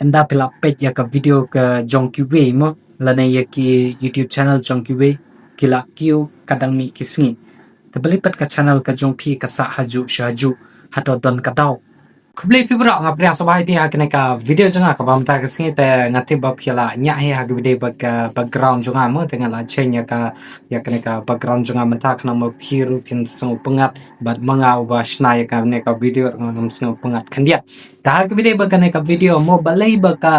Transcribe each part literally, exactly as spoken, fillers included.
Ynda phi la peit ïa ka video ka jong kiwei mo, lane ïa ki YouTube channel jong kiwei, ki la kiew ka dang mih ki sngi. Te balei pat ka channel ka jong phi ka sah hajuh sha hajuh, hato don ka daw? Khublei phi baroh, nga pdiang sngewbha ïa phi ha kane ka video jong nga kaba mynta ka sngi. Te nga tip ba phi la ñiah hi ha ka video ba ka background jong nga mo, te nga la change ïa ka, ïa kane ka background jong nga mynta khnang ba phi ruh phin sngewpyngngad bad ma nga uba shna ïa kane ka video ngam sngewpyngngad khyndiat. Te ha ka video ba kane ka video mo, balei ba ka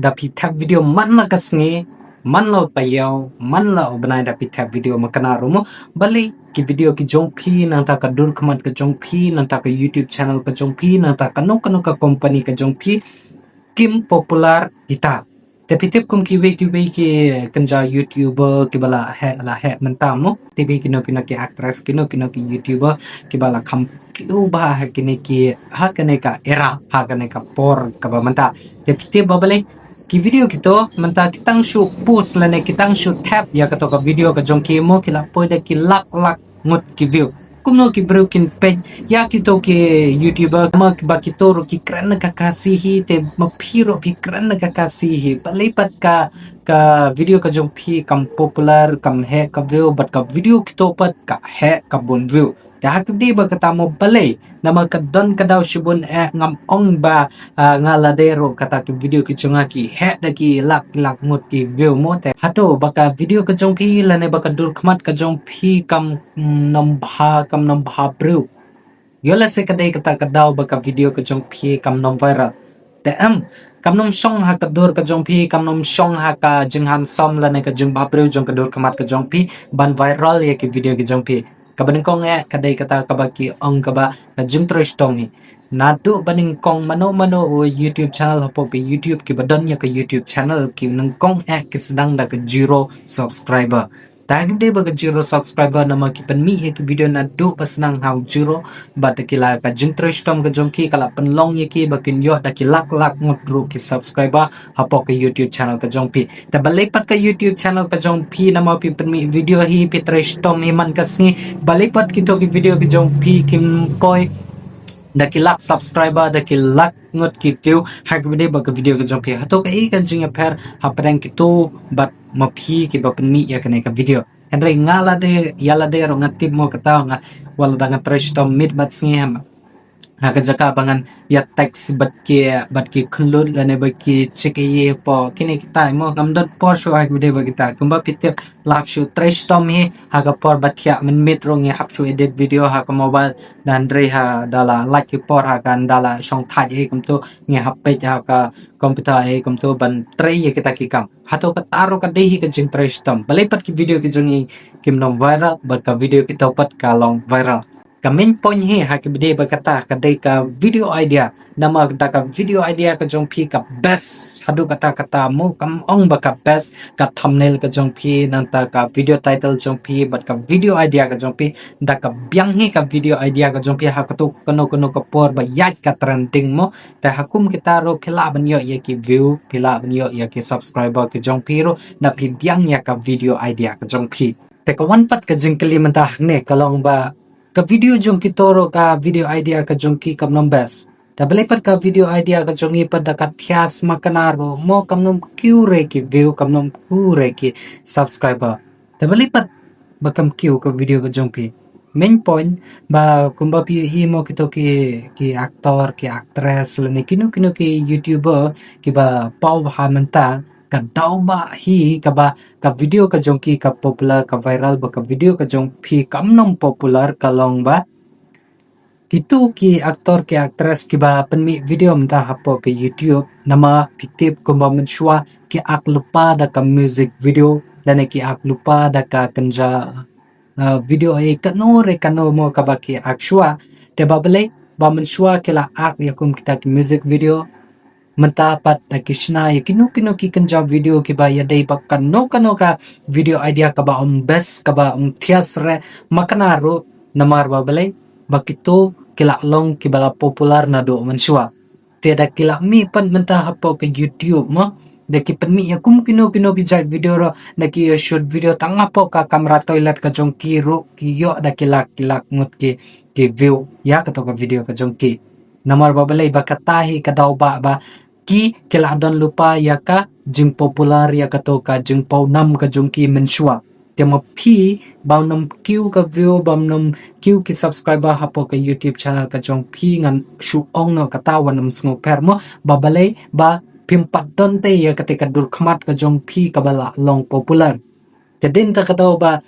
da phi thep video man la ka sngi, man la u taïew, man la u bnai da phi thep video, ma kane ruh mo, balei ki video ki jong phi nangta ka dur khmat ka jong phi, nangta ka YouTube channel ka jong phi, nangta kano kano ka company ka jong phi kim popular kita? Te phi tip kum kiwei kiwei ki kynja YouTuber kiba la heh, la heh mynta mo, te phi kino kino ki actress, kino kino ki YouTuber kiba la kham kiew bha ha kine ki, ha kane ka era, ha kane ka por kaba mynta. Te phi tip ba balei ki video kito mynta ki tang shu post lane ki tang shu thep ïa kato ka video ka jong ki mo, ki la poi da ki lak lak ngut ki view. Kumno ki briew kin peit ïa kito ki YouTuber, ma ba kito ruh ki kren na ka Khasi hi, te ma phi ruh phi kren na ka Khasi hi. Balei pat ka, ka video ka jong phi kam popular, kam heh ka view, bad ka video kito pat ka heh ka bun view? Te ha ka video ba kata mo, balei? Namar ka don ka daw shibun eh, ngam ong ba, ah, nga lade ruh kata ki video ki jong nga ki heh da ki lak lak ngut ki view mo. Te hato ba ka video ka jong phi lane ba ka dur khmat ka jong phi kam, mm, nym bha, kam nym bha briew? Ïoh lehse ka dei kata ka daw ba ka video ka jong phi kam nym viral. Te em, kam nym shong ha ka dur ka jong phi, kam nym shong ha ka jinghandsome lane ka jingbhabriew jong ka dur khmat ka jong phi ban viral ïa ki video ki jong phi. Kaba nyngkong eh ka dei kata kaba ki ong kaba ka jingtrei shitom hi. Naduh ba nyngkong mano mano u YouTube channel hapoh ka YouTube, kiba don ïa ka YouTube channel ki nyngkong eh ki sdang da ka zero subscriber. Te ha ka video ba ka zero subscriber namar ki pynmih ïa ki video naduh ba sdang ha u zero, bad da ki la ka jingtrei shitom ka jong ki ka la pynlong ïa ki ba kin ïoh da ki lak lak ngut ruh ki subscriber hapoh ka YouTube channel ka jong phi. Te balei pat ka YouTube channel ka jong phi namar phi pynmih video hi, phi trei shitom hi man ka sngi, balei pat kito ki video ki jong phi kim poi da ki lak subscriber, da ki lak ngut ki view ha ka video ba ka video ka jong phi? Hato kaei ka jingïapher hapdeng kito bad ma phi kiba pynmih ïa kane ka video? Hynrei nga lade, ïa lade ruh nga tip mo kata, nga wat la da nga trei shitom miet bad sngi ha, ha ka jaka ba ngan ïa text bad ki, bad ki khynlut lane bad ki check ïa po kine kita mo, ngam don por shuh ha ka video ba kita. Kumba phi tip la hap shu trei shitom hi, ha ka por ba thiah mynmiet ruh ngi hap shu edit video ha ka mobile, hynrei ha da la lait ki por ha ka, da la shong thait hi kumto ngi hap peit ha ka computer hi kumto ban trei ïa kita ki kam. Hato kata ruh ka dei hi ka jingtrei shitom? Balei pat ki video ki jong ngi kim nym viral bad ka video kito pat ka long viral? Ka main point hi ha ka video ba kata ka dei ka video idea. Namar da ka video idea ka jong phi ka best haduh katta katta mo, kam ong ba ka best, ka thumbnail ka jong phi, nangta ka video title jong phi bad ka video idea ka jong phi, da ka biang hi ka video idea ka jong phi ha kato kano kano ka por ba ïaid ka trending mo. Te ha kum kita ruh phi lah ban ïoh ïa ki view, phi lah ban ïoh ïa ki subscriber ki jong phi ruh na phi biang ïa ka video idea ka jong phi. Te ka wan pat ka jingkylli mynta hangne ka long ba ka video jong kito ruh, ka video idea ka jong ki kam nym best. Te balei pat ka video idea ka jong ngi pat da ka thiah ma kane ruh mo, kam nym kiew re ki view, kam nym kiew re ki subscriber? Te balei pat ba kam kiew ka video ka jong phi? Main point ba kumba phi ïohi mo kito ki, ki actor, ki actress lane kino kino ki YouTuber kiba paw bha mynta, ka daw ba hi kaba ka video ka jong ki ka popular, ka viral, ba ka video ka jong phi kam nym popular ka long ba kito ki actor ki actress kiba pynmih video mynta hapoh ka YouTube, namar phi tip kumba mynshuwa ki ak lypa da ka music video, lane ki ak lypa da ka kynja, uh, video ei kano re kano mo kaba ki ak shuwa. Te ba balei ba mynshuwa ki la ak ïa kum kita ki music video, mynta pat da ki shna ïa kino kino ki kynja video kiba ïadei bad kano kano ka video idea kaba ym best, kaba ym thiah re ma kane ruh, namar ba balei ba kito ki la long kiba la popular naduh mynshuwa. Te da ki la mih pat mynta hapoh ka YouTube mo, da ki pynmih ïa kum kino kino ki jait video ruh, da ki ïa shoot video tang hapoh ka kamra toilet ka jong ki ruh ki ïoh da ki lak ki lak ngut ki, ki view ïa kato ka video ka jong ki. Namar ba balei ba kata hi ka daw ba, ba ki ki la don lypa ïa ka jingpopular, ïa kato ka jingpawnam ka jong ki mynshuwa. Te ma phi bam nym kiew ka view, bam nym kiew ki subscriber hapoh ka YouTube channel ka jong phi, ngan shu ong noh kata, wat nym sngewpher mo, ba balei ba phim pat don te ïa kata ka dur khmat ka jong phi kaba la long popular. Te dei na kata ka daw ba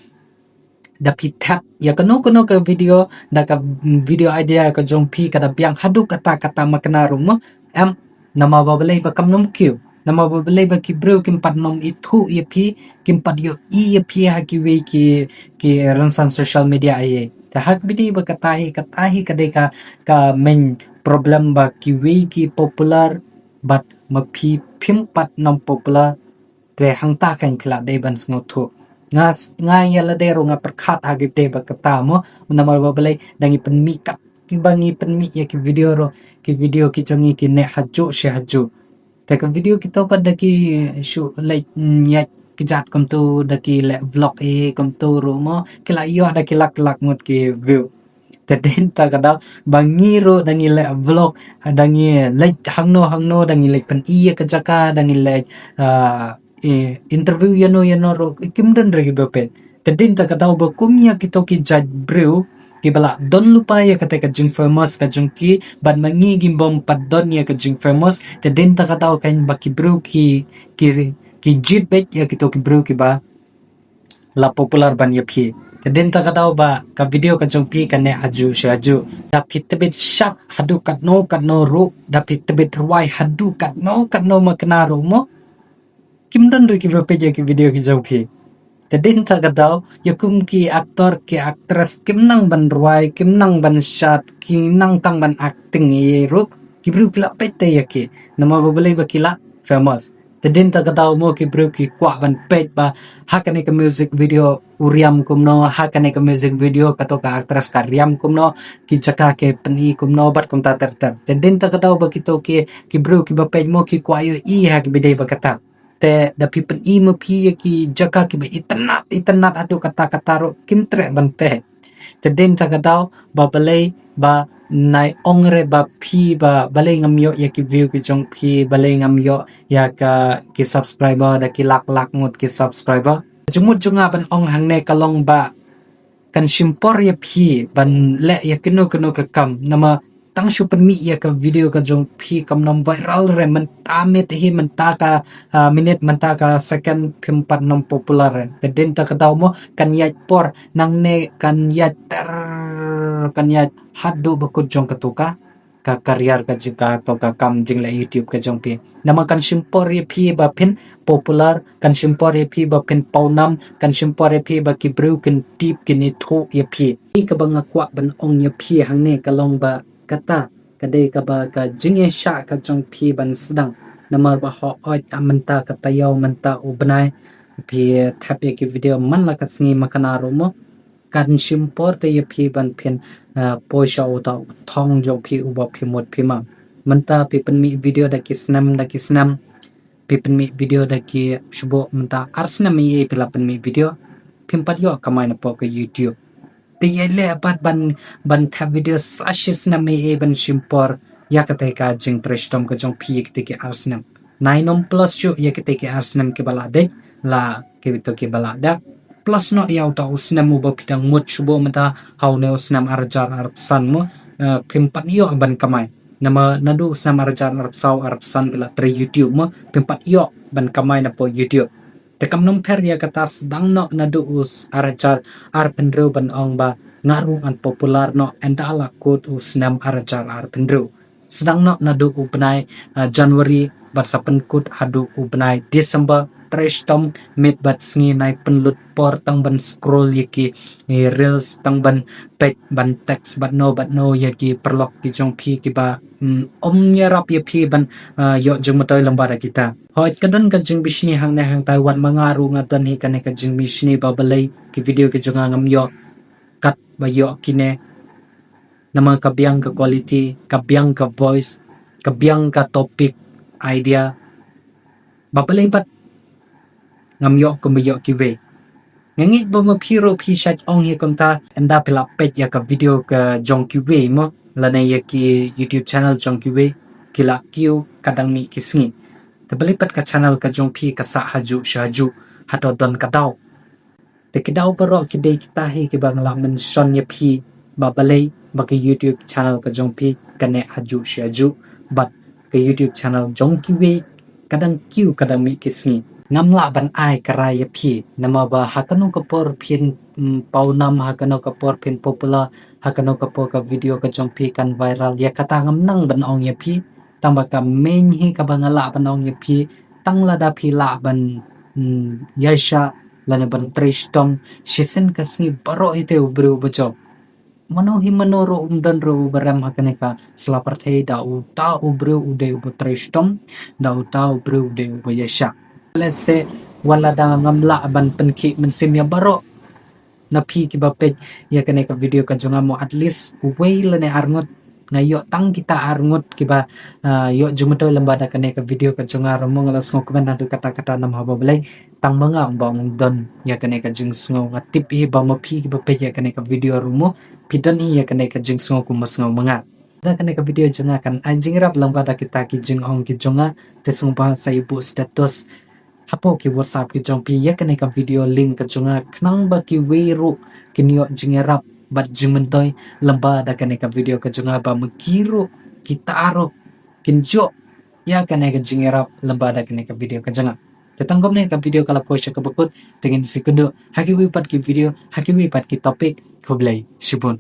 da phi thep ïa kano kano ka video, da ka, mm, video idea ka jong phi ka da biang haduh katta katta makna ruh mo, em, namar ba balei ba kam nym kiew, namar ba balei ba ki briew kim pat nym ithuh ïa phi, kim pat ïohi ïa phi ha kiwei ki, ki rynsan social media ei ei. Te ha kaba ïadei bad kata hi, kata hi ka dei ka, ka main problem ba kiwei ki popular bad ma phi phim pat nym popular. Te hangta kan phi la dei ban sngewthuh. Nga s-, nga ïa lade ruh nga pyrkhat ha kaba ïadei bad kata mo, namar ba balei da ngi pynmih kat, kiba ngi pynmih ïa ki video ruh, ki video ki jong ngi ki neh hajuh shi hajuh. Te ka video kito pat da ki shu leh, mm, ïa ki jait kumto, da ki leh vlog ei ei kumto ruh mo, ki la ïoh da ki lak lak ngut ki view. Te dei na kata ka daw ba ngi ruh da ngi leh vlog, da ngi leit hangno hangno, da ngi leit pyni ïa ka jaka, da ngi leit, ah, eh, interview ïano ïano ruh, kim don re kiba peit. Te dei na kata ka daw ba kum ïa kito ki jait briew kiba la don lypa ïa kata ka jingfamous ka jong ki, bad ma ngi ngim pat don ïa ka jingfamous, te dei na kata ka daw kan ba ki briew ki, ki, ki jied beit ïa kito ki briew kiba la popular ban ïa phi. Te dei na kata ka daw ba ka video ka jong phi ka neh hajuh shi hajuh. Da phi tbit shad haduh katno katno ruh, da phi tbit rwai haduh katno katno makna ruh mo, kim don re kiba peit ïa ki video ki jong phi. Te dei na kata ka daw ïa kum ki actor ki actress kim nang ban rwai, kim nang ban shad, ki nang tang ban acting ei ei ruh, ki briew ki la peit te ïa ki, namar ba balei ba ki la famous. Te dei na kata ka daw mo ki briew ki kwah ban peit ba ha kane ka music video u riam kumno, ha kane ka music video kato ka actress ka riam kumno, ki jaka ki pyni kumno bad kumta ter ter. Te dei na kata ka daw ba kito ki, ki briew kiba peit mo ki kwah ïohi ha kaba ïadei bad kata. Te da phi pyni ma phi ïa ki jaka kiba itynnat itynnat haduh katta katta ruh kim treh ban peit. Te dei na kata ka daw ba balei ba nai ong re ba phi ba balei ngam ïoh ïa ki view ki jong phi, balei ngam ïoh ïa ka ki subscriber, da ki lak lak ngut ki subscriber. Jingmut jong nga ban ong hangne ka long ba kan shim por ïa phi ban leh ïa kano kano ka kam, namar tang shu pynmih ïa ka video ka jong phi kam nym viral re, mynta minit hi, mynta ka, ah, minit, mynta ka second phim pat nym popular re. Te dei na kata ka daw mo kan ïaid por, nangne kan ïaid ter, kan ïaid haduh ba kut jong kato ka, ka career ka jong ka, kato ka kam jingleh YouTube ka jong phi. Namar kan shim por ïa phi ba phin popular, kan shim por ïa phi ba phin pawnam, kan shim por ïa phi ba ki briew kin tip, kin ithuh ïa phi. Kaba nga kwah ban ong ïa phi hangne ka long ba kata ka dei kaba ka jingïaishah ka jong phi ban sdang. Namar ba hooid mynta ka taïew, mynta u bnai, phi thep ïa ki video man la ka sngi makna ruh mo, kan shim por te ïa phi ban phin, ah, poi sha uta u thong jong phi uba phi mut phi mang. Mynta phi pynmih video da ki snem da ki snem, phi pynmih video da ki, shu buh mynta ar snem ei ei phi la pynmih video, phim pat ïoh kamai napoh ka YouTube. Te ïa leh pat ban, ban thep video sa shi snem ei ei ban shim por ïa kata ka jingtrei shitom ka jong phi ïa kita ki ar snem. Nine nym plus shuh ïa kita ki ar snem kiba la dei, la kito kiba la dep. Plus noh ïa uta u snem uba phi dang mut, shu buh mynta ha une u snem ar hajar arphew san mo, eh, phim pat ïoh ban kamai. Namar naduh u snem ar hajar arphew saw arphew san phi la trei YouTube mo, phim pat ïoh ban kamai napoh YouTube. Te kam nym pher ïa kata, sdang noh naduh u s-, ar hajar arphew hynriew ban ong ba nga ruh ngan popular noh, ynda la kut u snem ar hajar arphew hynriew. Sdang noh naduh u bnai, ah, January bad sa pynkut haduh u bnai December, trei shitom miet bad sngi, nai pynlut por tang ban scroll ïa ki, eh, reels, tang ban peit, ban text bad no bad no ïa ki paralok ki jong phi kiba, mm, ym ïarap ïa phi ban, ah, ïoh jingmyntoi lyngba da kita. Hooid ka don ka jingbishni hangne hangtai, wat ma nga ruh nga don hi kane ka jingbishni ba balei ki video ki jong nga ngam ïoh kat ba ïoh kine. Namar ka biang ka quality, ka biang ka voice, ka biang ka topic, idea. Ba balei pat ngam ïoh kumba ïoh kiwei. Nga ngeit ba ma phi ruh phi shait ong hi kumta, ynda phi la peit ïa ka video ka jong kiwei mo, lane ïa ki YouTube channel jong kiwei, ki la kiew ka dang mih ki sngi. Te balei pat ka channel ka jong phi ka sah hajuh sha hajuh, hato don ka daw? Te ki daw baroh ki dei kita hi kiba nga lah mention ïa phi ba balei ba ka YouTube channel ka jong phi ka neh hajuh sha hajuh bad ka YouTube channel jong kiwei ka dang kiew ka dang mih ki sngi. Ngam lah ban ai ka rai ïa phi namar ba ha kano ka por phin, mm, pawnam, ha kano ka por phin popular, ha kano ka por ka video ka jong phi kan viral, ïa kata ngam nang ban ong ïa phi. Tang ba ka main hi kaba nga lah ban ong ïa phi, tang lada phi lah ban, mm, ïaishah lane ban trei shitom shisien ka sngi baroh hi te u briew uba jop. Mano hi mano ruh, um don ruh uba rem ha kane ka sla pyrthei, da uta u briew u dei uba trei shitom, da uta u briew u dei uba ïaishah. Lehse wat lada ngam lah ban pynkhih mynsiem ïa baroh na phi kiba peit ïa kane ka video ka jong nga, mo at least uwei lane arngut, nga ïoh tang kita arngut kiba, ah, ïoh jingmyntoi lem bad da kane ka video ka jong nga ruh mo, nga la sngewkmen naduh katta katta namar ba balei, tang ma nga ba ong don ïa kane ka jingsngew. Nga tip hi ba ma phi kiba peit ïa kane ka video ruh mo, phi don hi ïa kane ka jingsngew kumba sngew ma nga. Da kane ka video jong nga kan ai jingïarap lem bad da kita ki jingong ki jong nga, te sngewbha sa ïa buh status hapoh ki WhatsApp ki jong phi ïa kane ka video link ka jong nga, khnang ba kiwei ruh kin ïoh jingïarap bad jingmyntoi lem bad da kane ka video ka jong nga, ba ma ki ruh kita ruh kin ïoh ïa kane ka jingïarap lem bad da kane ka video ka jong nga. Te tang kumne ka video ka la poi sha kaba kut, te ngin sa ïakynduh ha kiwei pat ki video, ha kiwei pat ki topic. Khublei shibun.